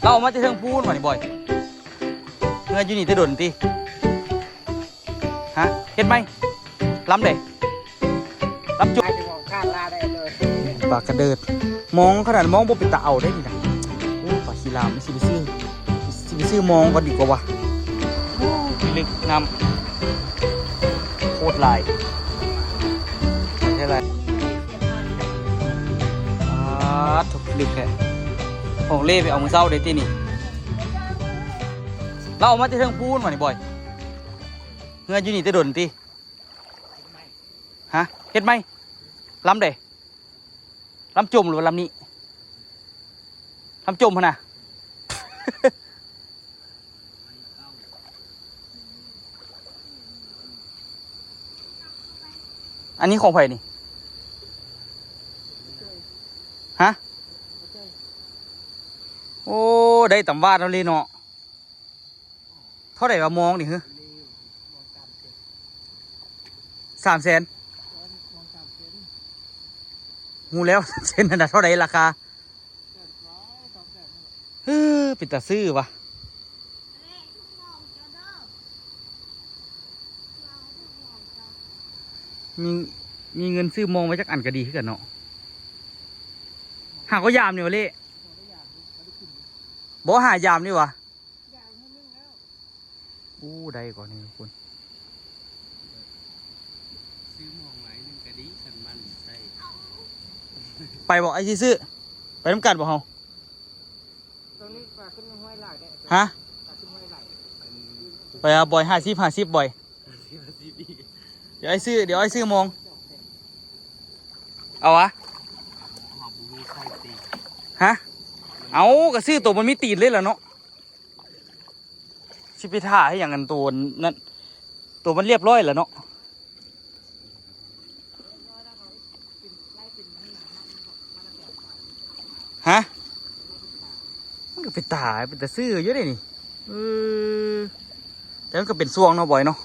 ເອົາມາແຕ່ເທິງປູນວ່ານີ້ ບອຍ. ເຮືອນຢູ່ນີ້ແຕ່ດົນຕິ? ຮະ? ເຮັດໃໝ່? ລຳໃດ? ລຳຈຸກ. ປາກະເດີດ. ມອງຂະໜາດມອງບໍ່ເປັນຕາເອົາໄດ໋ນີ້ນະ. ໂອ້ ປາຊີລາມ ຊິໄປຊື້ ຊິໄປຊື້ມອງກ່ອນດີກວ່າວ່າ. ໂອ້ ລຶກນ້ຳໂຄດຫຼາຍ. ເທົ່າໃດ? ອາ ທຸກລຶກແທ້. ຂອງເລໄປເອົາມື້ເຊົ້າເດ້ຕິນີ້. ລາວເອົາມາແຕ່ເທິງປູນວ່ານີ້ ບອຍ. ເຮືອນຢູ່ນີ້ແຕ່ດົນຕິ? ຮະ? ເຮັດໃໝ່? ລຳໃດ? ລຳຈົມ ຫຼືວ່າລຳນີ້? ລຳຈົມຫັ້ນນະ. ອັນນີ້ຂອງໃຜນີ້? ຮະ? ໂອ້ ໄດ້ຕຳຫວາດເຮົາເລີຍເນາະ. ເທົ່າໃດວະມອງນີ້ ຫື? ສາມແສນ. ຮູ້ແລ້ວ ສາມແສນນັ້ນນະ ເທົ່າໃດລາຄາ? ເອີ ເປັນຕາຊື້ວະ. ມີ ມີເງິນຊື້ມອງໄວ້ຈັກອັນກະດີຄືກັນເນາະ. ຫາກໍຢາມນີ້ວະເລ. ບໍ່ຫາຢາມນີ້ວະ. ໂອ້ ໄດ້ກ່ອນນີ້ທຸກຄົນ. ຊື້ໝອງໄວ້ໜຶ່ງກະດີ ຄັນມັນໃສ່. ໄປບໍ່ ອ້າຍຊິຊື້? ໄປນຳກັນບໍ່ເຮົາ? ຕອນນີ້ປາຂຶ້ນຫ້ວຍຫຼາຍເດ້. ຮະ? ປາຂຶ້ນຫ້ວຍຫຼາຍ. ໄປຫາບອຍ ຫ້າສິບ ຫ້າສິບ ບອຍ. ດຽວອ້າຍຊື້ ດຽວອ້າຍຊື້ມອງ. ເອົາຫວາ? ເຮົາບໍ່ມີໃສ່ຕີນ. ຮະ? ເອົາ ກະຊື້ໂຕມັນມີຕີນເລີຍລະເນາະ. ຊິໄປຖ້າໃຫ້ຫຍັງ ອັນໂຕນັ້ນ ໂຕມັນລຽບຮ້ອຍແລ້ວເນາະ. ຮະ? ມັນກໍເປັນຕາ ເປັນຕາຊື້ຢູ່ເດ້ນີ້. ເອີ ແຕ່ມັນກໍເປັນຊ່ວງເນາະ ບອຍເນາະ.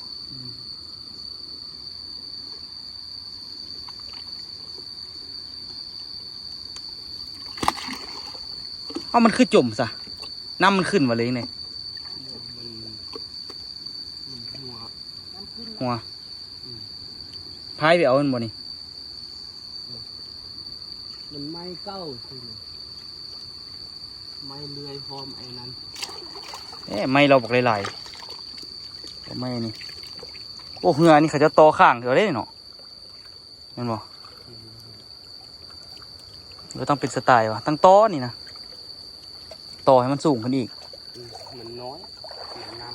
ເອົາ ມັນຄືຈົມຊະ? ນ້ຳມັນຂຶ້ນບໍ່ ຫຼືຈັ່ງໃດ? ມັນ ມັນຫົວ ຫົວ. ອືມ ພາຍໄປເອົາມັນບໍ່ນີ້? ມັນໄມ້ເກົ່າຊື່ນະ ໄມ້ເລື່ອຍພ້ອມໄອ້ນັ້ນ. ເອີ ໄມ້ລາວບັກຫຼາຍໆ ໄມ້ນີ້. ໂອ້ ເຮືອນີ້ເຂົາເຈົ້າຕໍ່ຂ້າງເຂົາເດ້ເນາະ. ແມ່ນບໍ່? ເອີ ຕ້ອງເປັນສະໄຕວະ ຕັ້ງຕໍ່ນີ້ນະ ຕໍ່ໃຫ້ມັນສູງຂຶ້ນອີກ. ອືມ ມັນນ້ອຍ ມັນນ້ຳ.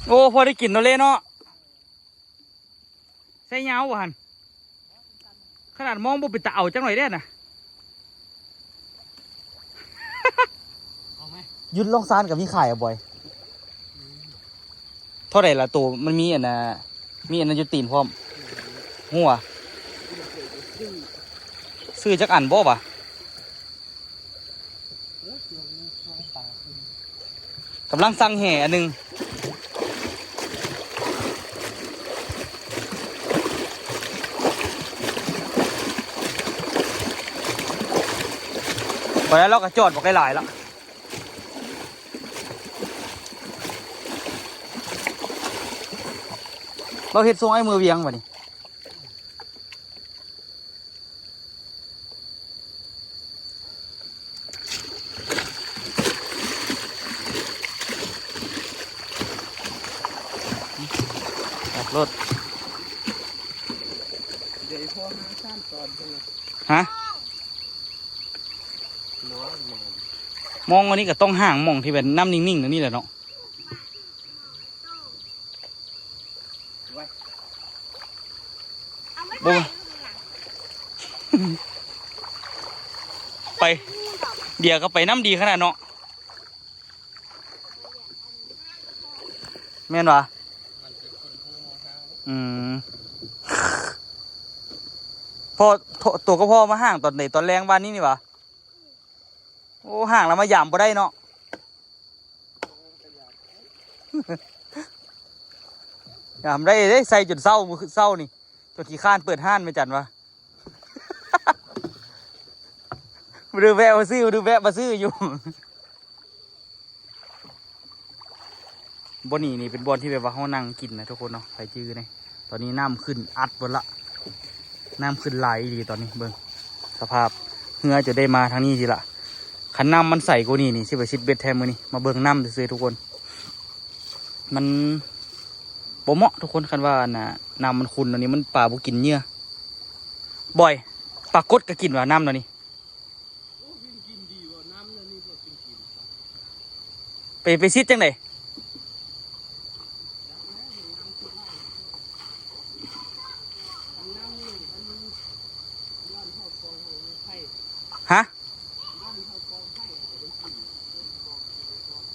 ໂອ້ ພໍໄດ້ກິນເນາະເລເນາະ. ໃສ່ຍາວບໍ່ຫັ້ນ? ຂະໜາດມອງບໍ່ເປັນຕາເອົາຈັກໜ້ອຍເດ້ນະ. ເອົາໄໝ? ຢູ່ລ່ອງຊານກໍມີຂາຍ ອະບອຍ. ເທົ່າໃດລະໂຕ? ມັນມີອັນນ່າ ມີອັນນັ້ນຢູ່ຕີນພ້ອມ. ຮູ້ຫວາ? ຊື້ຈັກອັນບໍ່ຫວາ? ກຳລັງສັ່ງແຫອັນໜຶ່ງ. ໄປແລ້ວ ລາວກໍຈອດບັກຫຼາຍໆລະ. ລາວເຮັດຊົງໃຫ້ເມືອວຽງບາດນີ້. ຂັບລົດ ເດ ພໍຫາສາມຕອນພຸ້ນນະ. ຮະ? ມອງອັນນີ້ກໍຕ້ອງຫາງໝ່ອງທີ່ແບບນ້ຳນິ່ງໆ ອັນນີ້ແຫຼະເນາະ. ບໍ່ ໄປ ດຽວກໍໄປນ້ຳດີຂະໜາດເນາະ. ແມ່ນຫວາ? ອືມ ພໍ່ ໂຕ ໂຕກັບພໍ່ມາຫາງຕອນໃດ? ຕອນແລງວານນີ້ນີ້ຫວາ? ໂອ້ ຫາງແລ້ວມາຢາມບໍ່ໄດ້ເນາະ. ຍາມໄດ້ເດ້ ໃສ່ຈົນເຊົ້າ ມື້ເຊົ້ານີ້ ຈົນຂີ້ຄ້ານເປີດຮ້ານ ແມ່ຈັນວ່າ. ບໍ່ໄດ້ແວະມາຊື້ ບໍ່ໄດ້ແວະມາຊື້ຢູ່. ບ່ອນນີ້ນີ້ເປັນບ່ອນທີ່ແບບວ່າເຮົານັ່ງກິນນະທຸກຄົນເນາະ ໃຜຈື່ແດ່. ຕອນນີ້ນ້ຳຂຶ້ນອັດເບິດລະ ນ້ຳຂຶ້ນຫຼາຍອີ່ຫຼີຕອນນີ້. ເບິ່ງສະພາບເຮືອຈົນໄດ້ມາທາງນີ້ຊິລະ. ຄັນນ້ຳມັນໃສກວ່ານີ້ນີ້ ຊິໄປຊິດເບັດແທ້ມື້ນີ້. ມາເບິ່ງນ້ຳຊື່ໆທຸກຄົນ. ມັນບໍ່ເໝາະທຸກຄົນ ຄັນວ່າອັນນ່າ ນ້ຳມັນຂຸ່ນແນວນີ້ ມັນປາບໍ່ກິນເຫຍື່ອ. ບອຍ ປາກົດກໍກິນວ່ານ້ຳແນວນີ້. ໄປ ໄປຊິດຈັ່ງໃດ? ຮະ?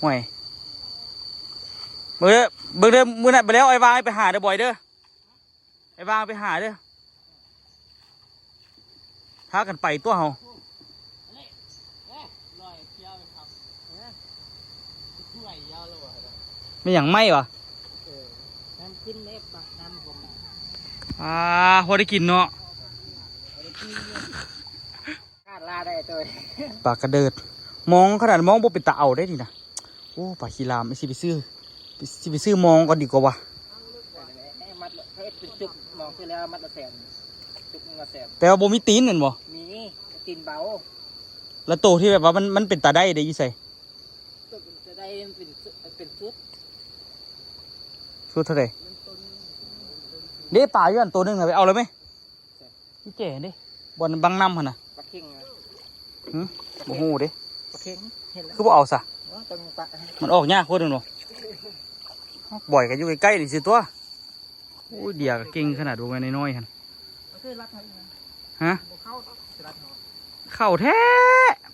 ໂອ້ຍ ເບິ່ງເດີ ເບິ່ງເດີ ມື້ນັ້ນໄປແລ້ວ ອ້າຍວ່າງໄປຫາເດີ ບອຍເດີ. ໄອ້ວ່າງໄປຫາເດີ ພາກັນໄປຕົວະເຮົາ. ແມ່ນຫຍັງໄໝວະ? ອ່າ ພໍໄດ້ກິນເນາະ. ຂາດລາໄດ້ໂຕຍ ປາກະເດີດ ມອງຂະໜາດມອງບໍ່ເປັນຕາເອົາໄດ້ນີ້ນະ. ໂອ້ ປາຂີ້ລາມ ຊິໄປຊື້ ຊິໄປຊື້ມອງກ່ອນດີກວ່າວະ. ມັດລະ ເຮັດເປັນຈຸກ ມອງຄືແລ້ວມັດລະແສນ ຈຸກໜຶ່ງລະແສນ. ແຕ່ວ່າບໍ່ມີຕີນແມ່ນບໍ່? ມີ ຕີນເບົາ. ແລ້ວໂຕທີ່ແບບວ່າມັນ ມັນເປັນຕາໄດ້ເດ້ຢູ່ໃສ? ໂຕເປັນຕາໄດ້ມັນເປັນ ເປັນຊຸດ. ຊຸດເທົ່າໃດ? ເດ້ ປາຢູ່ຫັ້ນໂຕໜຶ່ງນະ ໄປເອົາເລີຍແມ. ໃສ? ຢູ່ແຈເດ້ ບ່ອນບັງນ້ຳຫັ້ນນະ. ປາເຄັງນະ. ຫື? ບໍ່ຮູ້ເດ້. ປາເຄັງ ເຫັນແລ້ວ ຄືບໍ່ເອົາຊະ? ເອີ ຕ້ອງປະ ມັນອອກຍາກໂພດແມ່ນບໍ່? ບອຍກໍຢູ່ໃກ້ໆນີ້ຊື່ຕົວະ. ໂອ້ຍ ເດຍກໍເກັ່ງຂະໜາດ ບໍ່ແມ່ນນ້ອຍໆຫັ້ນ. ເອົາເສື້ອລັດໃຫ້ນະ. ຮະ? ບໍ່ເຂົ້າດອກ ເສື້ອລັດເຮົາ. ເຂົ້າແທ້.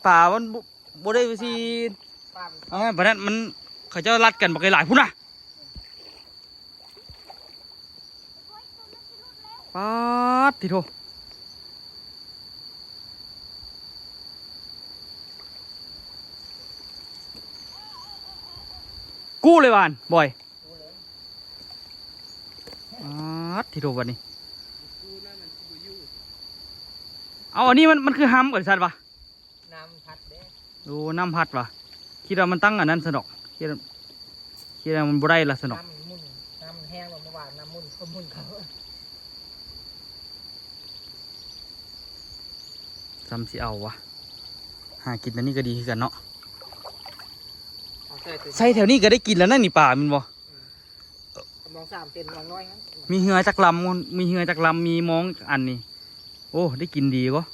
ປາມັນບໍ່ ບໍ່ໄດ້ຊິ ປາມັນ ເອົາ ປານນັ້ນມັນ ເຂົາເຈົ້າລັດກັນບັກຫຼາຍໆພຸ້ນນະ. ປາດຕິໂທ ກູ້ເລີຍຫວານ ບອຍ. ປາດຕິໂທ ບາດນີ້ ເອົາ ອັນນີ້ມັນ ມັນຄືຫ້ຳກັນຊັ້ນວະ? ນ້ຳພັດເດ້. ໂອ້ ນ້ຳພັດຫວາ? ຄິດວ່າມັນຕັ້ງອັນນັ້ນຊະດອກ. ຄິດ ຄິດວ່າມັນບໍ່ໄດ້ລະຊະດອກ. ນ້ຳມັນໝຸ່ນ ນ້ຳມັນແຫ້ງແລ້ວ ເມື່ອວານນ້ຳໝຸ່ນ ເຂົາໝຸ່ນເຂົາ. ຊ່ຳຊິເອົາຫວາ? ຫາກິນແນວນີ້ກໍດີຄືກັນເນາະ. ເອົາໃສ່ ໃສ່ແຖວນີ້ກໍໄດ້ກິນແລ້ວນັ້ນນີ້ ປາແມ່ນບໍ່? ອືມ ມອງສາມເຕັນມອງນ້ອຍຫັ້ນ. ມີເຮືອຈັກລຳ ມີເຮືອຈັກລຳ ມີມອງອັນນີ້. ໂອ້ ໄດ້ກິນດີບໍ່?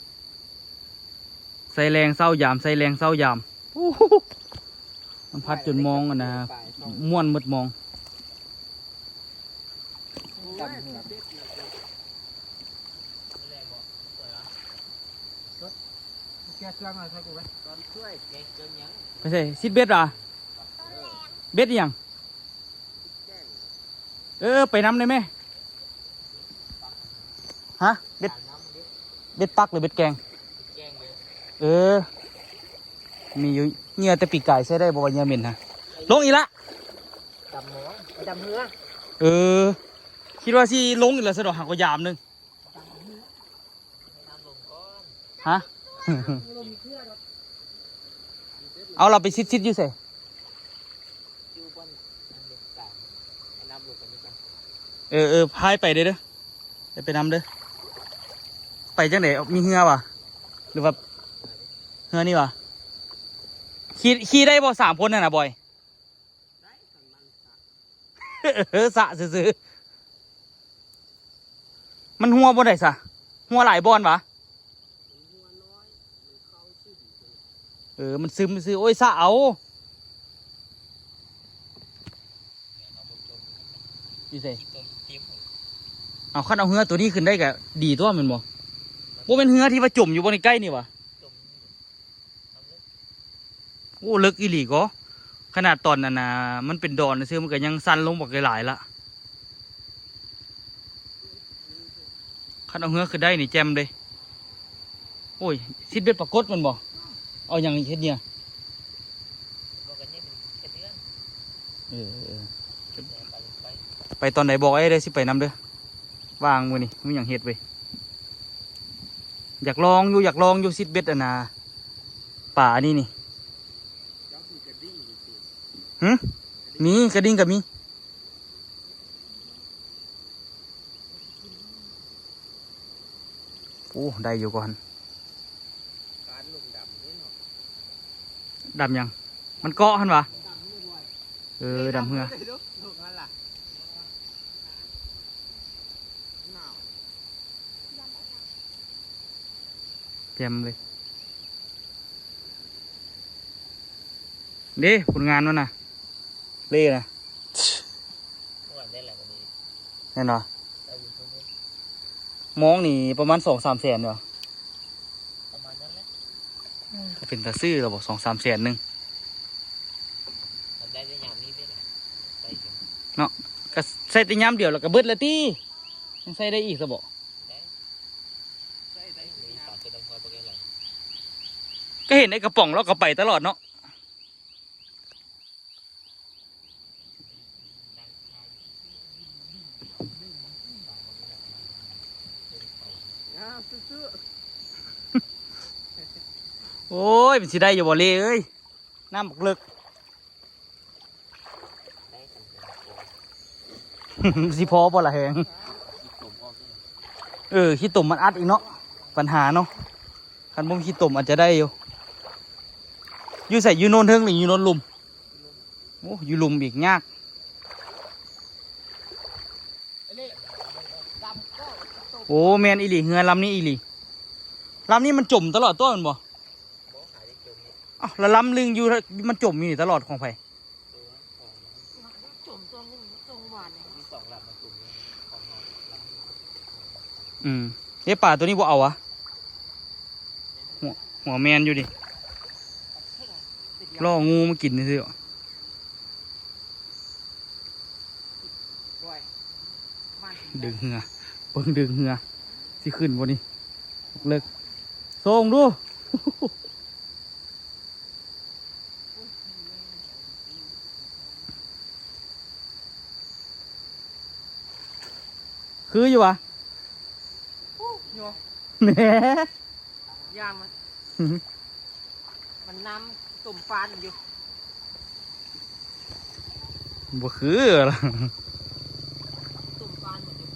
ໃສ່ແລງເຊົ້າຍາມ ໃສ່ແລງເຊົ້າຍາມ. ໂອ້ ນ້ຳພັດຈົນມອງອັນນະ ມ່ວນໝົດມອງ. ແກະເຄື່ອງໃຫ້ໃສ່ກູໄວ້. ໄປໃສ່ ຊິດເບັດຫວາ? ເບັດອີ່ຫຍັງ? ເອີ ໄປນຳໄດ້ແມ? ຮະ? ເບັດ ເບັດປັກຫຼືເບັດແກງ? ເອີ ມີຢູ່ ເຫຍື່ອແຕ່ປີກາຍໃຊ້ໄດ້ບໍ່ວ່າເຫຍື່ອເໝັນນະ? ລົງອີກລະ ດຳມອງ ດຳເຮືອ. ເອີ ຄິດວ່າຊິລົງອີກລະຊະດອກ ຫາກວ່າຢາມໜຶ່ງ. ຮະ? ເອົາ ລາວໄປຊິດໆຢູ່ໃສ? ເອີໆ ພາຍໄປເດີ້ ເດີ້ ໄປນຳເດີ້. ໄປຈັ່ງໃດ? ມີເຮືອຫວາ ຫຼືວ່າເຮືອນີ້ຫວາ? ຂີ່ ຂີ່ໄດ້ບໍ່ສາມຄົນຫັ້ນນະ ບອຍ? ໄດ້ ຄັນມັນສະ ເອີ ສະຊື່ໆ. ມັນຮົ່ວບ່ອນໃດຊະ? ຮົ່ວຫຼາຍບ່ອນຫວາ? ເອີ ມັນຊຶມຊື່. ໂອ້ຍ ສະເອົາ. ຢູ່ໃສ? ເອົາ ຄັນເອົາເຮືອໂຕນີ້ຂຶ້ນໄດ້ກໍດີຕົວະແມ່ນບໍ່? ບໍ່ແມ່ນເຮືອທີ່ວ່າຈົມຢູ່ບໍ່ໃນໃກ້ນີ້ຫວາ? ໂອ້ ເລິກອີ່ຫຼີກໍ ຂະໜາດຕອນນັ້ນນະ ມັນເປັນດອນຊື່ ມັນກໍຍັງສັ່ນລົງບັກຫຼາຍໆລະ. ຄັນເອົາເຮືອຂຶ້ນໄດ້ນີ້ແຈ່ມເດ້. ໂອ້ຍ ຊິດເບັດປາກົດແມ່ນບໍ່? ເອົາຫຍັງເຮັດເຫຍື່ອ? ເອີ ເອີ ໄປຕອນໃດບອກອ້າຍເດີ້ ຊິໄປນຳເດີ້. ວ່າງມື້ນີ້ມີຫຍັງເຮັດເວີຍ. ຢາກລອງຢູ່ ຢາກລອງຢູ່ ຊິດເບັດອັນນາ ປາອັນນີ້ນີ້. ຫຶ? ມີ ກະດິ່ງກໍມີ. ໂອ້ ໄດ້ຢູ່ກ່ອນ. ດຳຫຍັງ? ມັນເກາະຫັ້ນຫວາ? ເອີ ດຳເຮືອ. ແຈ່ມເລີຍ. ເດ້ ຜົນງານມັນນະ ເລນະ. ແມ່ນບໍ່? ມອງນີ້ປະມານສອງສາມແສນເນາະ. ປະມານນັ້ນແຫຼະ. ເປັນຕາຊື້ແລ້ວບໍ່ ສອງສາມແສນໜຶ່ງ. ເນາະ ກໍໃຊ້ແຕ່ຍາມດຽວແລ້ວກໍເບິດແລ້ວຕິ. ຍັງໃຊ້ໄດ້ອີກຊະບໍ່? ກໍເຫັນໄອ້ກະປ໋ອງລາວກໍໄປຕະຫຼອດເນາະ. ໂອ້ຍ ມັນຊິໄດ້ຢູ່ບໍ່ເລເອີຍ? ນ້ຳບັກເລິກ. ຊິພໍບໍ່ລະແຮງ? ເອີ ຂີ້ຕົມມັນອັດອີກເນາະ ບັນຫາເນາະ. ຄັນບໍ່ມີຂີ້ຕົມອາດຈະໄດ້ຢູ່. ຢູ່ໃສ? ຢູ່ໂນນເທິງ ຫຼື ຢູ່ໂນນລຸ່ມ? ໂອ້ ຢູ່ລຸ່ມອີກຍາກ. ໂອ້ ແມ່ນອີ່ຫຼີ ເຮືອລຳນີ້ອີ່ຫຼີ. ລຳນີ້ມັນຈົມຕະຫຼອດຕົວແມ່ນບໍ່? ອ້າວ ແລ້ວລຳໜຶ່ງຢູ່ ມັນຈົມຢູ່ນີ້ຕະຫຼອດຂອງໃຜ? ຈົມຕົວໜຶ່ງ ຕົວວານນີ້. ອືມ ເອີ ປາຕົວນີ້ບໍ່ເອົາຫວາ? ຫົວ ຫົວແມ່ນຢູ່ນີ້ ລໍງູມາກິນຊື່ໆ. ດຶງເຮືອ ເບິ່ງດຶງເຮືອ ຊິຂຶ້ນບໍ່ນີ້? ເລິກ ສົ່ງດູ. ຄືຢູ່ຫວາ? ໂອ້ ໂຍ ແໜ ຢ່າງມັນ ມັນນ້ຳຕົ້ມປານຢູ່. ບໍ່ຄືລະ ຕົ້ມປານໝົດຢູ່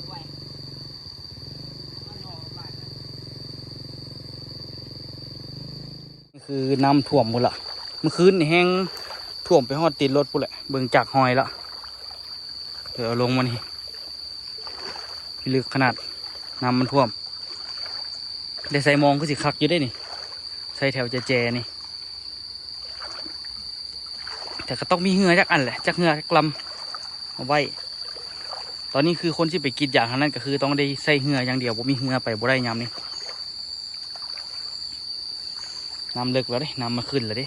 ໄວ ມັນນອນບາດ. ຄືນ້ຳຖ້ວມໝົດລະ ມື້ຄືນນີ້ແຮງຖ້ວມໄປຮອດຕີນລົດພຸ້ນແຫຼະ ເບິ່ງຈາກຮອຍລະ. ເດີ ເອົາລົງມານີ້ ພິລຶກຂະໜາດ ນ້ຳມັນຖ້ວມ. ໄດ້ໃສ່ມອງຄືຊິຄັກຢູ່ເດ້ນີ້ ໃສ່ແຖວແຈໆນີ້. ແຕ່ກໍຕ້ອງມີເຮືອຈັກອັນແຫຼະ ຈັກເຮືອຈັກລຳເອົາໄວ້. ຕອນນີ້ຄືຄົນຊິໄປກຣີດຢາງທາງນັ້ນ ກໍຄືຕ້ອງໄດ້ໃຊ້ເຮືອຢ່າງດຽວ ບໍ່ມີເຮືອໄປບໍ່ໄດ້ຍາມນີ້. ນ້ຳເລິກແລ້ວເດ້ ນ້ຳມັນຂຶ້ນແລ້ວເດ້.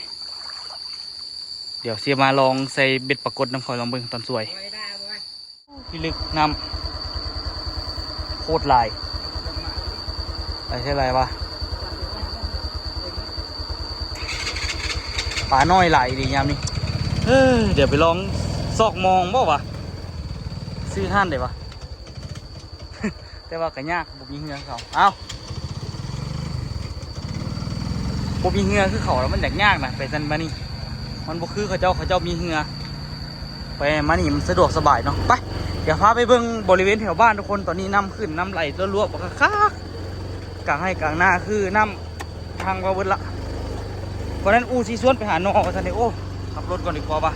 ດຽວຊິມາລອງໃສ່ເບັດປາກົດນຳເຂົາ ລອງເບິ່ງຕອນສວຍ. ພິລຶກນ້ຳໂຄດຫຼາຍ ໄປເທົ່າໃດວະ? ປານ້ອຍຫຼາຍອີ່ຫຼີຍາມນີ້. ເອີ ດຽວໄປລອງຊອກມອງບໍ່ວະ? ຊື້ຮ້ານໃດວະ? ແຕ່ວ່າກໍຍາກ ບໍ່ມີເຮືອຄືເຂົາ. ເອົ້າ ບໍ່ມີເຮືອຄືເຂົາແລ້ວມັນຢາກຍາກນະ ໄປຊັ້ນມານີ້ ມັນບໍ່ຄືເຂົາເຈົ້າ ເຂົາເຈົ້າມີເຮືອ ໄປມານີ້ມັນສະດວກສະບາຍເນາະ. ໄປ ດຽວພາໄປເບິ່ງບໍລິເວນແຖວບ້ານທຸກຄົນ. ຕອນນີ້ນ້ຳຂຶ້ນ ນ້ຳໄຫຼລົວໆ ບັກຄັກໆ ກາງໄຮ່ກາງນາຄືນ້ຳ ພັງໄປເບິດລະ. ວັນນັ້ນອູ່ຊິຊວນໄປຫາໜໍ່ວ່າຊັ້ນເດ. ໂອ້ ຂັບລົດກ່ອນດີກວ່າວ່າ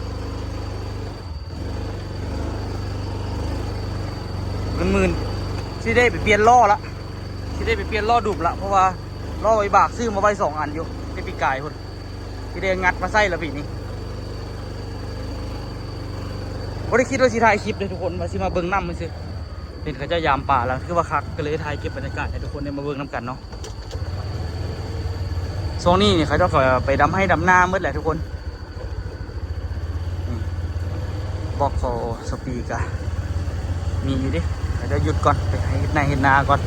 ມື່ນໆ ຊິໄດ້ໄປປ່ຽນລໍ້ລະ ຊິໄດ້ໄປປ່ຽນລໍ້ດຸມລະ ເພາະວ່າລໍ້ວິບາກຊື້ມາໄວ້ສອງອັນຢູ່ແຕ່ປີກາຍພຸ້ນ ຊິໄດ້ງັດມາໃຊ້ລະປີນີ້. ບໍ່ໄດ້ຄິດວ່າຊິຖ່າຍຄລິບເດ້ທຸກຄົນ ວ່າຊິມາເບິ່ງນ້ຳຊື່ໆ ເຫັນເຂົາເຈົ້າຢາມປາແລ້ວ ຄືວ່າຄັກ ກໍເລີຍຖ່າຍເກັບບັນຍາກາດໃຫ້ທຸກຄົນໄດ້ມາເບິ່ງນຳກັນເນາະ. ຊ່ວງນີ້ນີ້ເຂົາເຈົ້າກໍໄປດຳໄຮ່ດຳນາໝົດແຫຼະທຸກຄົນ. ນີ້ ບລັອກເຂົາສະປີກະມີຢູ່ເດ້ ເຂົາເຈົ້າຢຸດກ່ອນ ໄປເຮັດໄຮ່ເຮັດນາກ່ອນ.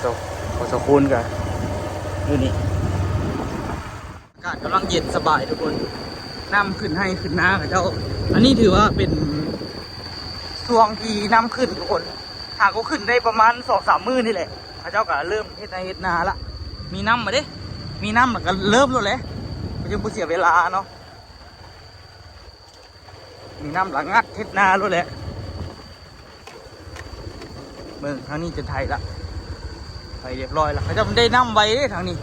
ເຈົ້າ ເຂົາເຈົ້າຄູນກະຢູ່ນີ້. ອາກາດກຳລັງເຢັນສະບາຍທຸກຄົນ ນ້ຳຂຶ້ນໄຮ່ຂຶ້ນນາເຂົາເຈົ້າ. ອັນນີ້ຖືວ່າເປັນຊ່ວງທີ່ນ້ຳຂຶ້ນທຸກຄົນ ຫາກໍຂຶ້ນໄດ້ປະມານສອງສາມມື້ນີ້ແຫຼະ. ເຂົາເຈົ້າກໍເລີ່ມເຮັດໄຮ່ເຮັດນາລະ ມີນ້ຳມາເດ້ ມີນ້ຳລະກໍເລີ່ມໂລດແຫຼະ ບໍ່ຈັ່ງບໍ່ເສຍເວລາເນາະ. ມີນ້ຳລະງັດເຮັດນາໂລດແຫຼະ. ເບິ່ງທາງນີ້ຈະໄຖລະ ໄຖຮຽບຮ້ອຍລະ ເຂົາເຈົ້າໄດ້ນ້ຳໄວເດ້ທາງນີ້.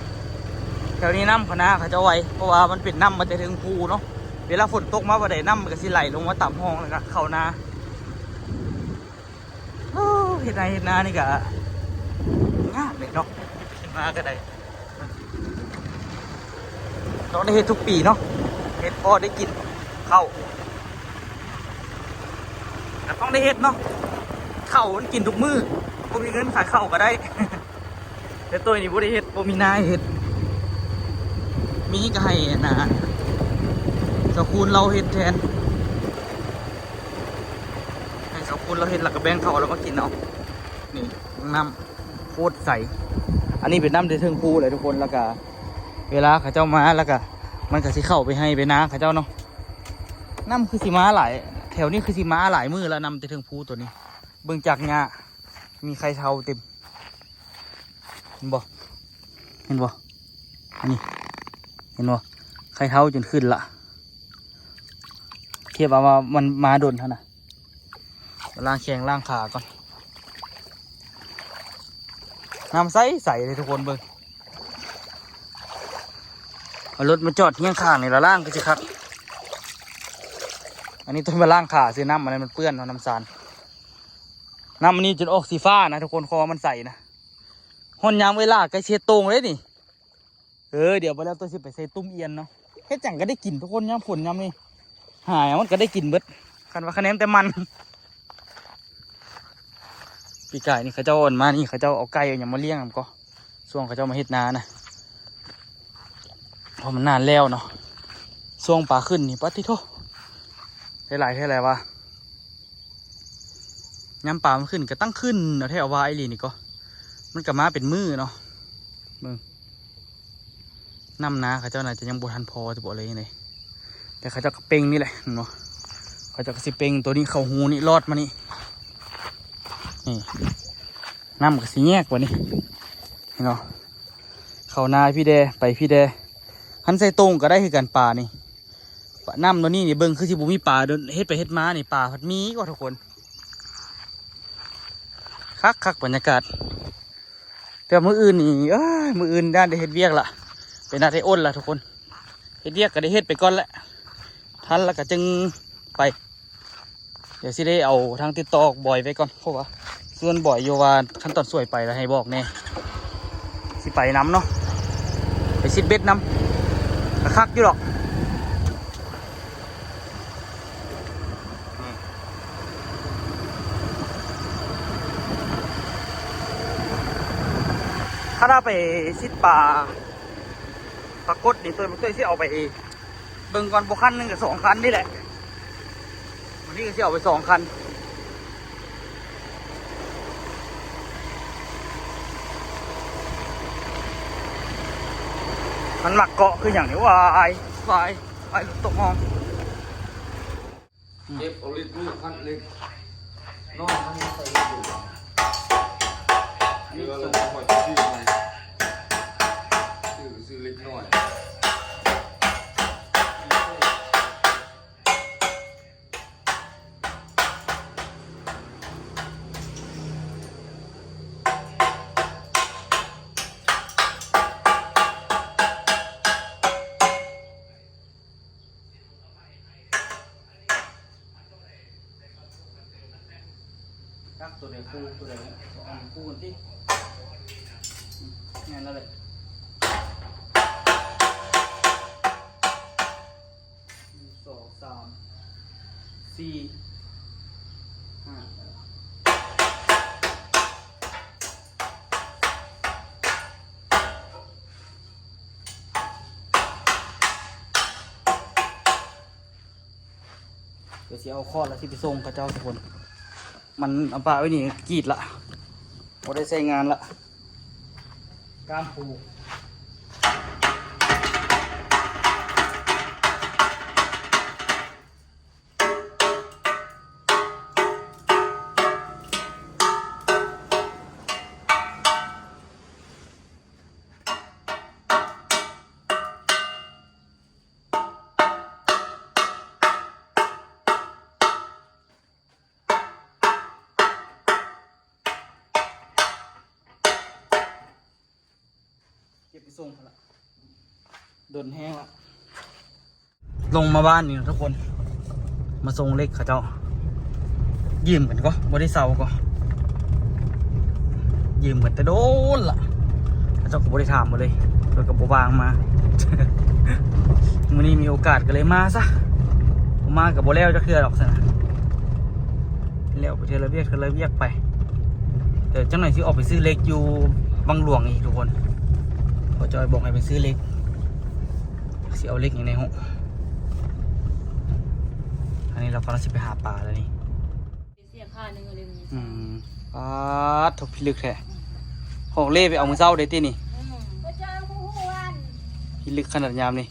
ແຖວນີ້ນ້ຳຂະໜາເຂົາເຈົ້າໄວ ເພາະວ່າມັນເປັນນ້ຳມາແຕ່ເທິງພູເນາະ. ເວລາຝົນຕົກມາບາດໃດ ນ້ຳມັນກໍຊິໄຫຼລົງມາຕາມຮ່ອງ ແລ້ວກໍເຂົ້ານາ. ໂອ້ ເຮັດໄຮ່ເຮັດນານີ້ກະຍາກເດ້ເນາະ ເຮັດມາກໍໄດ້ ຕ້ອງໄດ້ເຮັດທຸກປີເນາະ ເຮັດພໍໄດ້ກິນເຂົ້າ ກໍຕ້ອງໄດ້ເຮັດເນາະ. ເຂົ້າມັນກິນທຸກມື້ ບໍ່ມີເງິນຂາຍເຂົ້າກໍໄດ້ ແຕ່ໂຕຍນີ້ບໍ່ໄດ້ເຮັດ ບໍ່ມີນາເຮັດ ມີກໍໃຫ້ອັນນ່າ ສາວຄູນລາວເຮັດແທນ ໃຫ້ສາວຄູນລາວເຮັດ ແລ້ວກໍແບ່ງເຂົ້າລາວມາກິນເອົາ. ນີ້ນ້ຳໂຄດໃສ ອັນນີ້ເປັນນ້ຳທີ່ເທິງພູເລີຍທຸກຄົນ. ແລ້ວກໍເວລາເຂົາເຈົ້າມາ ແລ້ວກໍມັນກໍຊິເຂົ້າໄປໄຮ່ໄປນາເຂົາເຈົ້າເນາະ. ນ້ຳຄືຊິມາຫຼາຍ ແຖວນີ້ຄືຊິມາຫຼາຍມື້ແລ້ວ ນ້ຳແຕ່ເທິງພູໂຕນີ້. ເບິ່ງຈາກຫຍ້າ ມີໄຂ່ເທົາເຕັມ ເຫັນບໍ່ ເຫັນບໍ່ ອັນນີ້ ເຫັນບໍ່ ໄຂ່ເທົາຈົນຂຶ້ນລະ ທຽບເອົາວ່າມັນມາດົນຫັ້ນນະ. ມາລ້າງແຂ້ງລ້າງຂາກ່ອນ ນ້ຳໃສໆເລີຍທຸກຄົນ ເບິ່ງ ເອົາລົດມາຈອດຮຽງຂ້າງນີ້ລະ ລ້າງຄືຊິຄັກ. ອັນນີ້ຕ້ອງມາລ້າງຂາຊື່ ນ້ຳອັນນັ້ນມັນເປື້ອນເນາະ ນ້ຳຊານ. ນ້ຳອັນນີ້ຈົນອອກສີຟ້ານະທຸກຄົນ ເພາະວ່າມັນໃສນະ. ຮອດຍາມເວລາໃກ້ຊິເຮັດໂຕ່ງເດ້ນີ້. ເອີ ດຽວບໍ່ແລ້ວໂຕຊິໄປໃສ່ຕຸ້ມອຽນເນາະ. ເຮັດຫຍັງກໍໄດ້ກິນທຸກຄົນ ຍາມຝົນຍາມນີ້ ຫາຫຍັງມັນກໍໄດ້ກິນເບິດ ຄັນວ່າຄະແນນແຕ່ມັນ. ປີກາຍນີ້ເຂົາເຈົ້າເອົາມານີ້ ເຂົາເຈົ້າເອົາໄກ່ເອົາຫຍັງມາລ້ຽງນຳກໍ ຊ່ວງເຂົາເຈົ້າມາເຮັດນານະ ເພາະມັນນານແລ້ວເນາະ. ຊ່ວງປາຂຶ້ນນີ້ ປາຕິໂທ ຫຼາຍໆເທື່ອຫຼາຍວ່າ ຍາມປາມັນຂຶ້ນກໍຕັ້ງຂຶ້ນເອົາແທ້ເອົາວ່າອີ່ຫຼີນີ້ກໍ ມັນກໍມາເປັນມື້ເນາະ. ເບິ່ງ ນ້ຳນາເຂົາເຈົ້າໜ້າຈະຍັງບໍ່ທັນພໍຊິບໍ ຫຼືຈັ່ງໃດ ແຕ່ເຂົາເຈົ້າກໍເປັ່ງນີ້ແຫຼະ ເຫັນບໍ່ ເຂົາເຈົ້າກໍຊິເປັ່ງໂຕນີ້ເຂົ້າຮູນີ້ລອດມານີ້ ນີ້ ນ້ຳກໍຊິແຍກບາດນີ້ ເຫັນບໍ່ ເຂົ້ານາພີ້ແດ່ ໄປພີ້ແດ່. ຄັນໃສ່ໂຕ່ງກໍໄດ້ຄືກັນປານີ້ ນ້ຳໂຕນີ້ນີ້ ເບິ່ງຄືຊິບໍ່ມີປາ ເຮັດໄປເຮັດມານີ້ ປາພັດມີວ່າທຸກຄົນ. ຄັກໆ ບັນຍາກາດ ແຕ່ມື້ອື່ນນີ້ ເອີຍ ມື້ອື່ນຢ້ານໄດ້ເຮັດວຽກລະ ເປັນນັດໄດ້ອົນລະທຸກຄົນ. ເຮັດວຽກກໍໄດ້ເຮັດໄປກ່ອນແຫຼະ ທັນລະກໍຈຶ່ງໄປ. ດຽວຊິໄດ້ເອົາທາງຕິດຕໍ່ບອຍໄວ້ກ່ອນ ເພາະວ່າຊວນບອຍຢູ່ວ່າ ຄັນຕອນສວຍໄປລະໃຫ້ບອກແດ່ ຊິໄປນຳເນາະ ໄປຊິດເບັດນຳ ກໍຄັກຢູ່ດອກ. ຄັນວ່າໄປຊິດປາ ປາກົດນີ້ ໂຕຍ ໂຕຍຊິເອົາໄປເບິ່ງກ່ອນ ບໍ່ຄັນໜຶ່ງກໍສອງຄັນນີ້ແຫຼະ ມື້ນີ້ກໍຊິເອົາໄປສອງຄັນ. ມັນມັກເກາະຄືຫຍັງນີ້ ວາຍ ວາຍ ວາຍ ລົດຕົກຮ່ອງ. ເກັບເອົາເຫຼັກລູກ ຄັນເຫຼັກນ້ອຍ ຄັນໃສ່ເຫຼັກລູກ ເຫຼືອແລ້ວຄ່ອຍໄປຊື້ໃໝ່ ຊື້ ຊື້ເຫຼັກນ້ອຍ. ຈັກໂຕໃດຄູ່ ໂຕໃດສອງອັນຄູ່ກັນຕິ ອືມ ແມ່ນແລ້ວແຫຼະ ໜຶ່ງ ສອງ ສາມ ສີ່ ຫ້າ. ດຽວຊິເອົາຄອນແລ້ວຊິໄປສົ່ງເຂົາເຈົ້າທຸກຄົນ ມັນເອົາປາໄວ້ນີ້ກຣີດລະ ບໍ່ໄດ້ໃຊ້ງານລະ ກ້າມປູ. ເ ສົ່ງພຸ້ນລະ ດົນແຮງລະ ລົງມາບ້ານນີ້ນະທຸກຄົນ ມາສົ່ງເຫຼັກເຂົາເຈົ້າ ຢືມກັນກໍບໍ່ໄດ້ເຊົ່າກໍ ຢືມກັນແຕ່ດົນລະ ເຂົາເຈົ້າກໍບໍ່ໄດ້ຖາມມາເລີຍ ເພິ່ນກໍບໍ່ວ່າງມາ ມື້ນີ້ມີໂອກາດກໍເລີຍມາຊະ ບໍ່ມາກໍບໍ່ແລ້ວຈັກເທື່ອດອກຊັ້ນນະ ແລ້ວໄປເທື່ອລະວຽກ ເທື່ອລະວຽກໄປ ດຽວຈັກໜ່ອຍຊິອອກໄປຊື້ເຫຼັກຢູ່ວັງຫຼວງອີກທຸກຄົນ ພໍ່ຈ້ອຍບອກໃຫ້ໄປຊື້ເຫຼັກ ຊິເອົາເຫຼັກຫຍັງແດ່ເນາະ ອັນນີ້ລາວກຳລັງຊິໄປຫາປາແລ້ວນີ້ ເສຍຄ່າໜຶ່ງເລີຍ ອືມ ປາດໂທ້ ພິລຶກແທ້ ອອກເລ່ໄປເອົາມື້ເຊົ້າເດ້ຕິນີ້ ອືມ ບໍ່ເຈີໝູ່ຫວນ ພິລຶກຂະໜາດຍາມນີ້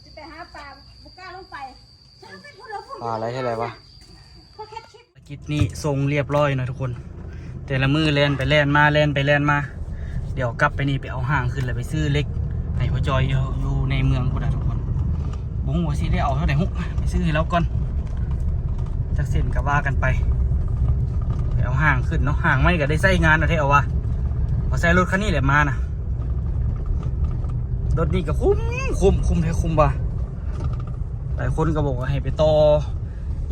ຊິໄປຫາປາ ບໍ່ກ້າລົງໄປ ປາຫຼາຍແທ້ໃດວະ ພາລະກິດນີ້ສົ່ງລຽບຮ້ອຍເນາະທຸກຄົນ ແຕ່ລະມື້ແລ່ນໄປແລ່ນມາ ແລ່ນໄປແລ່ນມາ ດຽວກັບໄປນີ້ໄປເອົາຮ່າງຂຶ້ນ ແລ້ວໄປຊື້ເຫຼັກໃຫ້ພໍ່ຈ້ອຍຢູ່ ຢູ່ໃນເມືອງພຸ້ນນະທຸກຄົນ ບໍ່ຮູ້ວ່າຊິໄດ້ເອົາເທົ່າໃດ ໄປຊື້ໃຫ້ລາວກ່ອນ ຈັກເສັ້ນກໍວ່າກັນໄປ ໄປເອົາຮ່າງຂຶ້ນເນາະ ຮ່າງໃໝ່ກໍໄດ້ໃຊ້ງານແທ້ເອົາວ່າ ເອົາໃສ່ລົດຄັນນີ້ແຫຼະມານະ ລົດນີ້ກໍຄຸ້ມ ຄຸ້ມ ຄຸ້ມແທ້ຄຸ້ມວ່າ ຫຼາຍຄົນກໍບອກວ່າໃຫ້ໄປຕໍ່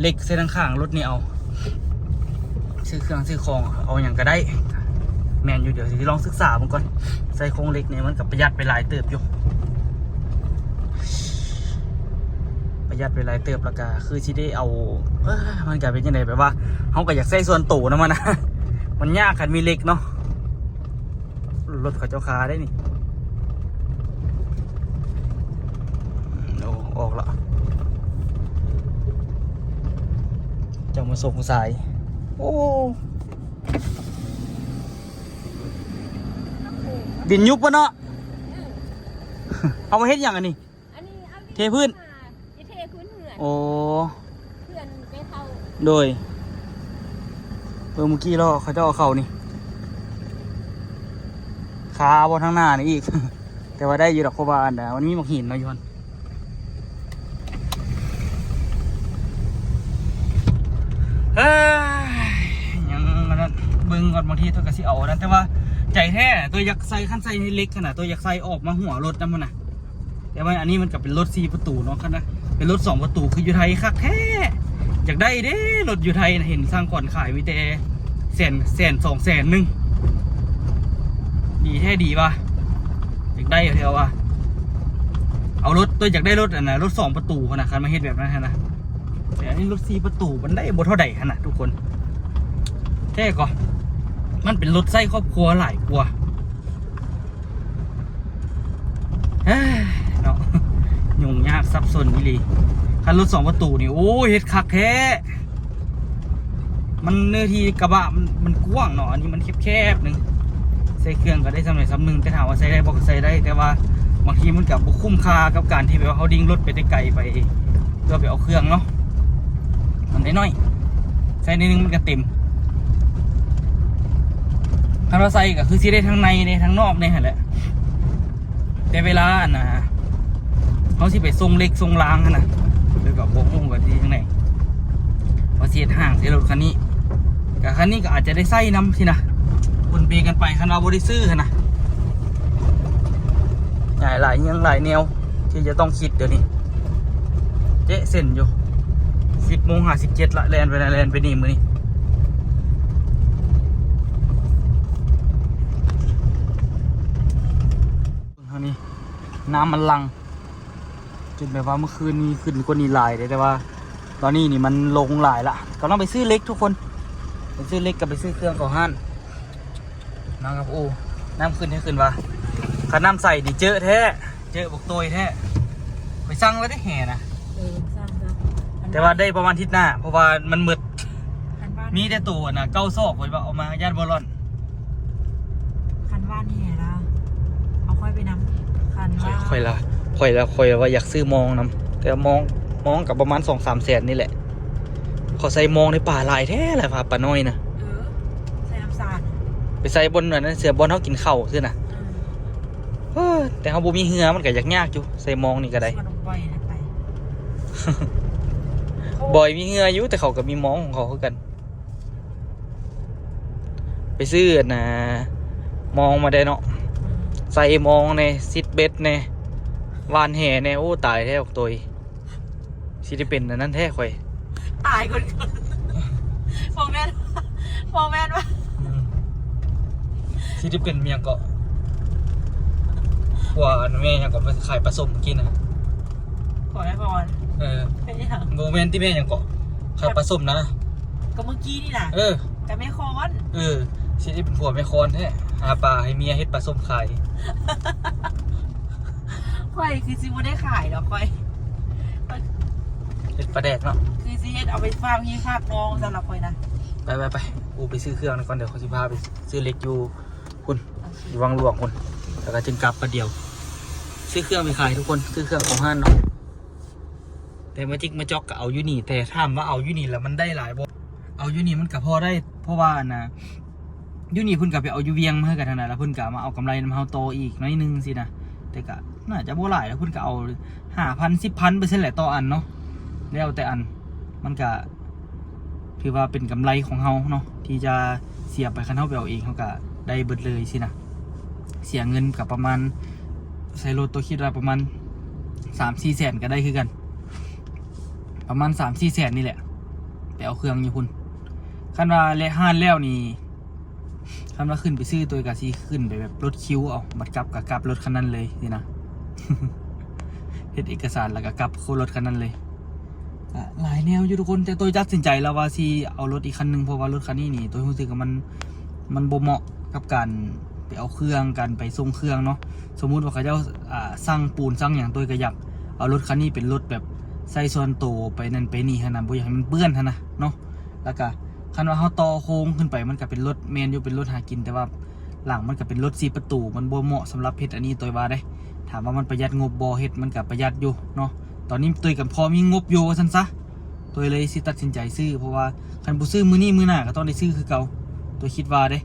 ເຫຼັກໃສ່ທາງຂ້າງລົດນີ້ເອົາ ຊື້ເຄື່ອງຊື້ຂອງເອົາຫຍັງກໍໄດ້ ແມ່ນຢູ່ ດຽວຊິລອງສຶກສາເບິ່ງກ່ອນ ໃສ່ໂຄງເຫຼັກນີ້ມັນກໍປະຢັດໄປຫຼາຍເຕີບຢູ່ ປະຢັດໄປຫຼາຍເຕີບ ແລ້ວກໍຄືຊິໄດ້ເອົາ ເອີ ມັນກໍເປັນຈັ່ງໃດ ແບບວ່າເຮົາກໍຢາກໃຊ້ສ່ວນໂຕນຳມັນນະ ມັນຍາກຄັນມີເຫຼັກເນາະ. ລົດເຂົາເຈົ້າຄາໄດ້ນີ້ ໂອ້ ອອກລະ ເຈົ້າມາສົ່ງສາຍ ໂອ້ ດິນຍຸບປະເນາະ ເອົາມາເຮັດຫຍັງອັນນີ້? ອັນນີ້ເອົາ ເທພື້ນ ຊິເທພື້ນເຮືອນ ໂອ້ ເຮືອນແມ່ເຖົ້າ ໂດຍ ເບິ່ງມື້ກີ້ເນາະ ເຂົາເຈົ້າເອົາເຂົ້ານີ້ ຄາບໍ່ທາງໜ້ານີ້ອີກ ແຕ່ວ່າໄດ້ຢູ່ດອກ ເພາະວ່າອັນ ມັນມີໝາກຫີນເນາະຢູ່ຫັ້ນ ເຮີ້ຍ ຍັງອັນນັ້ນ ເບິ່ງກ່ອນ ບາງທີໂຕກໍຊິເອົາອັນນັ້ນ ແຕ່ວ່າໃຈແທ້ ໂຕຢາກໃສ່ ຄັນໃສ່ເຫຼັກຫັ້ນນະ ໂຕຢາກໃສ່ອອກມາຫົວລົດນຳຫັ້ນນະ. ແຕ່ວ່າອັນນີ້ມັນກໍເປັນລົດສີ່ປະຕູເນາະ ຄັນນະ ເປັນລົດສອງປະຕູ ຄືຢູ່ໄທຄັກແທ້ ຢາກໄດ້ເດ້ ລົດຢູ່ໄທນະ ເຫັນຊ່າງຂວັນຂາຍມີແຕ່ແສນ ແສນສອງແສນໜຶ່ງ ດີແທ້ດີວ່າ ຢາກໄດ້ແທ້ວ່າ ເອົາລົດ ໂຕຢາກໄດ້ລົດອັນນະ ລົດສອງປະຕູຫັ້ນນະ ຄັນມາເຮັດແບບນັ້ນຫັ້ນນະ ແຕ່ອັນນີ້ລົດສີ່ປະຕູ ມັນໄດ້ບໍ່ເທົ່າໃດຫັ້ນນະທຸກຄົນ ແທ້ກໍ ມັນເປັນລົດໃຊ້ຄອບຄົວຫຼາຍກວ່າ. ເອີ ເນາະ ຫຍຸ້ງຍາກສັບສົນອີ່ຫຼີ ຄັນລົດສອງປະຕູນີ້ ໂອ້ຍ ເຮັດຄັກແທ້ ມັນເນື້ອທີ່ກະບະມັນ ມັນກວ້າງເນາະ ອັນນີ້ມັນແຄບໆໜຶ່ງ ໃສ່ເຄື່ອງກໍໄດ້ສ່ຳໃດສ່ຳໜຶ່ງ ແຕ່ຖາມວ່າໃສ່ໄດ້ບໍ່ ກໍໃສ່ໄດ້ ແຕ່ວ່າບາງທີມັນກໍບໍ່ຄຸ້ມຄ່າກັບການທີ່ແບບວ່າເຮົາດິ້ງລົດໄປແຕ່ໄກໄປ ເພື່ອໄປເອົາເຄື່ອງເນາະ ມັນໄດ້ໜ້ອຍ ໃສ່ໜ້ອຍໜຶ່ງມັນກໍເຕັມ ຄັນວ່າໃສ່ກໍຄືຊິໄດ້ທັງໃນແດ່ ທັງນອກແດ່ຫັ້ນແຫຼະ ແຕ່ເວລາອັນນ່າ ເຮົາຊິໄປສົ່ງເຫຼັກສົ່ງລາງຫັ້ນນະ ແລ້ວກໍບໍ່ຮູ້ວ່າຊິຈັ່ງໃດ ວ່າຊິເຮັດຮ່າງໃສ່ລົດຄັນນີ້ ກໍຄັນນີ້ກໍອາດຈະໄດ້ໃຊ້ນຳຊີ້ນະ ປົນເປກັນໄປ ຄັນວ່າບໍ່ໄດ້ຊື້ຫັ້ນນະ ຫຼາຍ ຫຼາຍຢ່າງຫຼາຍແນວ ທີ່ຈະຕ້ອງຄິດດຽວນີ້ ເຈາະເສັ້ນຢູ່ ສິບໂມງຫ້າສິບເຈັດລະ ແລ່ນໄປນະ ແລ່ນໄປນີ້ມື້ນີ້ ເບິ່ງທາງນີ້ ນ້ຳມັນຫຼັ່ງ ຈົນແບບວ່າເມື່ອຄືນນີ້ຂຶ້ນກວ່ານີ້ຫຼາຍເດ້ ແຕ່ວ່າຕອນນີ້ນີ້ມັນລົງຫຼາຍລະ ກຳລັງໄປຊື້ເຫຼັກທຸກຄົນ ໄປຊື້ເຫຼັກກັບໄປຊື້ເຄື່ອງເຂົ້າຮ້ານ ນ້ຳກັບ ໂອ້ ນ້ຳຂຶ້ນແທ້ຂຶ້ນວ່າ ຄັນນ້ຳໃສນີ້ເຈີແທ້ ເຈີບັກໂຕຍແທ້ ໄປສັ່ງແລ້ວເດ້ແຫ່ນະ ເອີ ສັ່ງແລ້ວ ແຕ່ວ່າໄດ້ປະມານທິດໜ້າ ເພາະວ່າມັນໝົດ ຄັນວ່າມີແຕ່ໂຕອັນນ່າ ເກົ້າຊອກ ຂ້ອຍວ່າເອົາມາ ຢ້ານບໍ່ລອດ ຄັນວ່ານີ້ລະ ເອົາຂ້ອຍໄປນຳ ຄັນວ່າ ຂ້ອຍລະ ຂ້ອຍລະ ຂ້ອຍລະວ່າຢາກຊື້ມອງນຳ ແຕ່ວ່າມອງ ມອງກໍປະມານສອງສາມແສນນີ້ແຫຼະ ເຂົາໃສ່ມອງໃນປ່າຫຼາຍແທ້ລະ ປາ ປານ້ອຍນະ ເອີ ໃສ່ນ້ຳສາດ ໄປໃສ່ບ່ອນອັນນັ້ນ ເສືອບ່ອນເຮົາກິນເຂົ້າຊື່ນະ ເອີ ເອີ ແຕ່ເຮົາບໍ່ມີເຮືອ ມັນກໍຍາກໆຢູ່ ໃສ່ມອງນີ້ກໍໄດ້ ຊວນອອກໄປນະ ໄປ ບອຍມີເຮືອຢູ່ ແຕ່ເຂົາກໍມີມອງຂອງເຂົາຄືກັນ ໄປຊື້ອັນນ່າ ມອງມາໄດ້ເນາະ ອືມ ໃສ່ມອງແດ່ ຊິດເບັດແດ່ ຫວ່ານແຫແດ່. ໂອ້ ຕາຍແທ້ບັກໂຕຍ ຊິໄດ້ເປັນອັນນັ້ນແທ້ຂ້ອຍ. ຕາຍກ່ອນ ບໍ່ແມ່ນ ບໍ່ແມ່ນວ່າ ອືມ ຊິໄດ້ເປັນຫຍັງເກາະ ຜົວອັນແມ່ຫຍັງເກາະ ເພິ່ນຂາຍປາສົ້ມເມື່ອກີ້ນະ ຜົວແມ່ພອນ. ເອີ ເປັນຫຍັງ? ບໍ່ແມ່ນຕິ ແມ່ຫຍັງເກາະ ຂາຍປາສົ້ມນະ ກໍເມື່ອກີ້ນີ້ນະ. ເອີ ກັບແມ່ຄອນ. ເອີ ຊິໄດ້ເປັນຜົວແມ່ຄອນແທ້ ຫາປາໃຫ້ເມຍເຮັດປາສົ້ມຂາຍ. ຂ້ອຍຄືຊິບໍ່ໄດ້ຂາຍດອກຂ້ອຍ ເຮັດປາແດກເນາະ ຄືຊິເຮັດເອົາໄປຝາກພີ່ຝາກນ້ອງຊັ້ນລະຂ້ອຍນະ. ໄປໆໆ ກູໄປຊື້ເຄື່ອງກ່ອນ ດຽວຂ້ອຍຊິພາໄປຊື້ເຫຼັກຢູ່ພຸ້ນ ຢູ່ວັງຫຼວງພຸ້ນ ແລ້ວກໍຈຶ່ງກັບບາດດຽວ. ຊື້ເຄື່ອງໄປຂາຍທຸກຄົນ ຊື້ເຄື່ອງເຂົ້າຮ້ານເນາະ. ແຕ່ມາຈິກມາຈອກກໍເອົາຢູ່ນີ້ ແຕ່ຖາມວ່າເອົາຢູ່ນີ້ແລ້ວມັນໄດ້ຫຼາຍບໍ່? ເອົາຢູ່ນີ້ມັນກໍພໍໄດ້ ເພາະວ່າອັນນ່າ ຢູ່ນີ້ເພິ່ນກໍໄປເອົາຢູ່ວຽງມາໃຫ້ກັນຫັ້ນນະ ແລ້ວເພິ່ນກໍມາເອົາກຳໄລນຳເຮົາຕໍ່ອີກໜ້ອຍໜຶ່ງຊີ້ນະ ແຕ່ກໍໜ້າຈະບໍ່ຫຼາຍດອກ ເພິ່ນກໍເອົາຫ້າພັນ ສິບພັນ ໄປຊັ້ນແຫຼະຕໍ່ອັນເນາະ ແລ້ວແຕ່ອັນ ມັນກໍຖືວ່າເປັນກຳໄລຂອງເຮົາເນາະ ທີ່ຈະເສຍໄປ ຄັນເຮົາໄປເອົາເອງ ເຮົາກໍໄດ້ເບິດເລີຍຊີ້ນະ. ເສຍເງິນກໍປະມານ ໃສ່ລົດໂຕຄິດວ່າປະມານສາມສີ່ແສນກໍໄດ້ຄືກັນ ປະມານສາມສີ່ແສນນີ້ແຫຼະ ໄປເອົາເຄື່ອງຢູ່ພຸ້ນ. ຄັນວ່າແລະຮ້ານແລ້ວນີ້ ຄັນວ່າຂຶ້ນໄປຊື້ໂຕກໍຊິຂຶ້ນໄປແບບລົດຄິວເອົາ ບັດກັບກໍກັບລົດຄັນນັ້ນເລີຍຊີ້ນະ ເຮັດເອກະສານແລ້ວກໍກັບລົດຄັນນັ້ນເລີຍ. ກະຫຼາຍແນວຢູ່ທຸກຄົນ ແຕ່ໂຕຍຕັດສິນໃຈແລ້ວວ່າຊິເອົາລົດອີກຄັນໜຶ່ງ ເພາະວ່າລົດຄັນນີ້ນີ້ ໂຕຍຮູ້ສຶກວ່າມັນ ມັນບໍ່ເໝາະກັບການໄປເອົາເຄື່ອງ ການໄປສົ່ງເຄື່ອງເນາະ. ສົມມຸດວ່າເຂົາເຈົ້າ ອ່າ ສັ່ງປູນສັ່ງຫຍັງ ໂຕຍກະຢາກເອົາລົດຄັນນີ້ເປັນລົດແບບໃຊ້ສ່ວນໂຕໄປນັ້ນໄປນີ້ຫັ້ນນະ ບໍ່ຢາກໃຫ້ມັນເປື້ອນຫັ້ນນະເນາະ. ແລ້ວກະຄັນວ່າເຮົາຕໍ່ໂຄງຂຶ້ນໄປ ມັນກະເປັນລົດ ແມ່ນຢູ່ ເປັນລົດຫາກິນ ແຕ່ວ່າ ຫຼັງມັນກໍເປັນລົດສີ່ປະຕູ ມັນບໍ່ເໝາະສຳລັບເຮັດອັນນີ້ ໂຕຍວ່າເດ້. ຖາມວ່າມັນປະຢັດງົບບໍ່? ເຮັດມັນກໍປະຢັດຢູ່ເນາະ. ຕອນນີ້ໂຕຍກໍພໍມີງົບຢູ່ວ່າຊັ້ນຊະ ໂຕຍເລີຍຊິຕັດສິນໃຈຊື້ ເພາະວ່າຄັນບໍ່ຊື້ມື້ນີ້ມື້ໜ້າກໍຕ້ອງໄດ້ຊື້ຄືເກົ່າ ໂຕຍຄິດວ່າເດ້.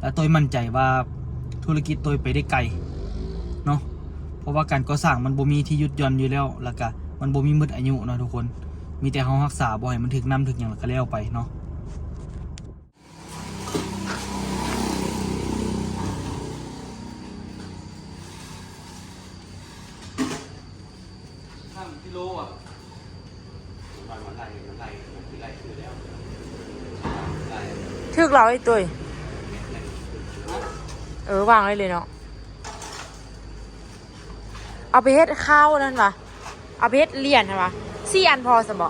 ແລ້ວໂຕຍໝັ້ນໃຈວ່າທຸລະກິດໂຕຍໄປໄດ້ໄກເນາະ ເພາະວ່າການກໍ່ສ້າງມັນບໍ່ມີທີ່ຢຸດຢ່ອນຢູ່ແລ້ວ ແລ້ວກໍມັນບໍ່ມີໝົດອາຍຸເນາະທຸກຄົນ ມີແຕ່ເຮົາຮັກສາບໍ່ໃຫ້ມັນຖືກນ້ຳຖືກຫຍັງ ແລ້ວກໍແລ້ວໄປເນາະ. ຖືກແລ້ວໄອ້ຕຸ້ຍ ເອີ ວາງໄວ້ເລີຍເນາະ. ເອົາໄປເຮັດຄາວນັ້ນຫວາ ເອົາໄປເຮັດຫຼຽນຫັ້ນຫວາ ສີ່ອັນພໍຊະບໍ?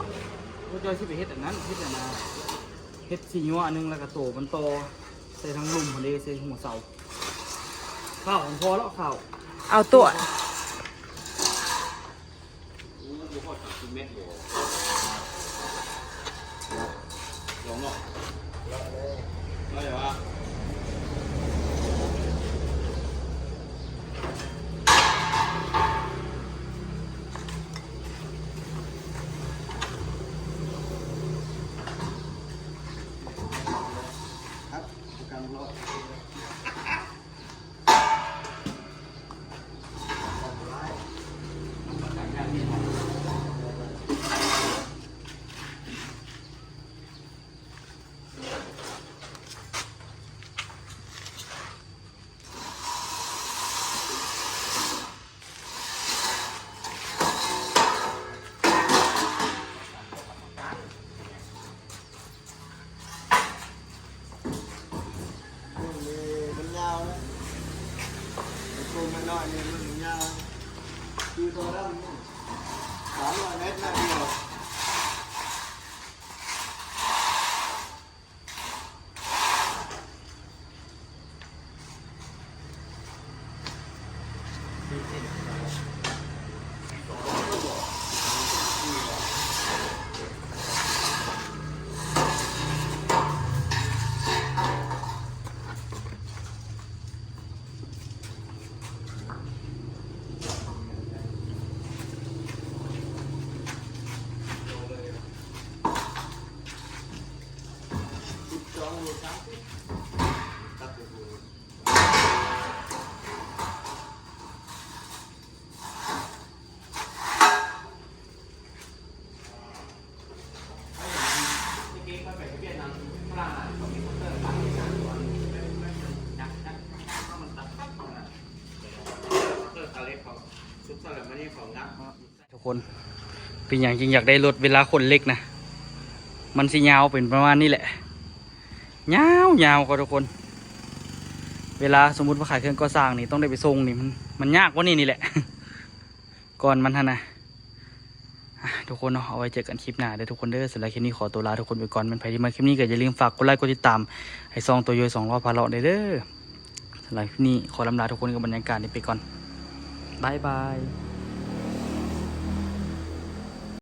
ໂອ້ ເຈົ້າຊິໄປເຮັດອັນນັ້ນ ເຮັດອັນນັ້ນ ເຮັດສີຍົວອັນໜຶ່ງ ແລ້ວກໍໂຕມັນຕໍ່ໃສ່ທາງລຸ່ມຫັ້ນເດ້ ໃສ່ຫົວເສົາ. ຄາວຫັ້ນພໍແລ້ວ ຄາວ ເອົາຕົວະ ໂອ້ ບໍ່ຮອດສາມສິບແມັດບໍ່? ລອງເນາະ ເອົາເລີຍຫວາ? ທຸກຄົນ ເປັນຫຍັງຈຶ່ງຢາກໄດ້ລົດເວລາຂົນເຫຼັກນະ? ມັນຊິຍາວເປັນປະມານນີ້ແຫຼະ ຍາວໆ ກໍທຸກຄົນ. ເວລາສົມມຸດວ່າຂາຍເຄື່ອງກໍ່ສ້າງນີ້ ຕ້ອງໄດ້ໄປສົ່ງນີ້ ມັນ ມັນຍາກກວ່ານີ້ນີ້ແຫຼະ ກ່ອນມັນຫັ້ນນະ. ອ່ະ ທຸກຄົນເນາະ ເອົາໄວ້ເຈີກັນຄລິບໜ້າເດີທຸກຄົນເດີ. ສຳລັບຄລິບນີ້ຂໍຕົວລາທຸກຄົນໄປກ່ອນ. ແມ່ນໃຜທີ່ມັກຄລິບນີ້ກໍຢ່າລືມຝາກກົດໄລກົດຕິດຕາມໃຫ້ຊ່ອງໂຕໂຍສອງລໍ້ພາເລາະເດີ. ສຳລັບຄລິບນີ້ຂໍລຳລາທຸກຄົນກັບບັນຍາກາດນີ້ໄປກ່ອນ. ບາຍບາຍ.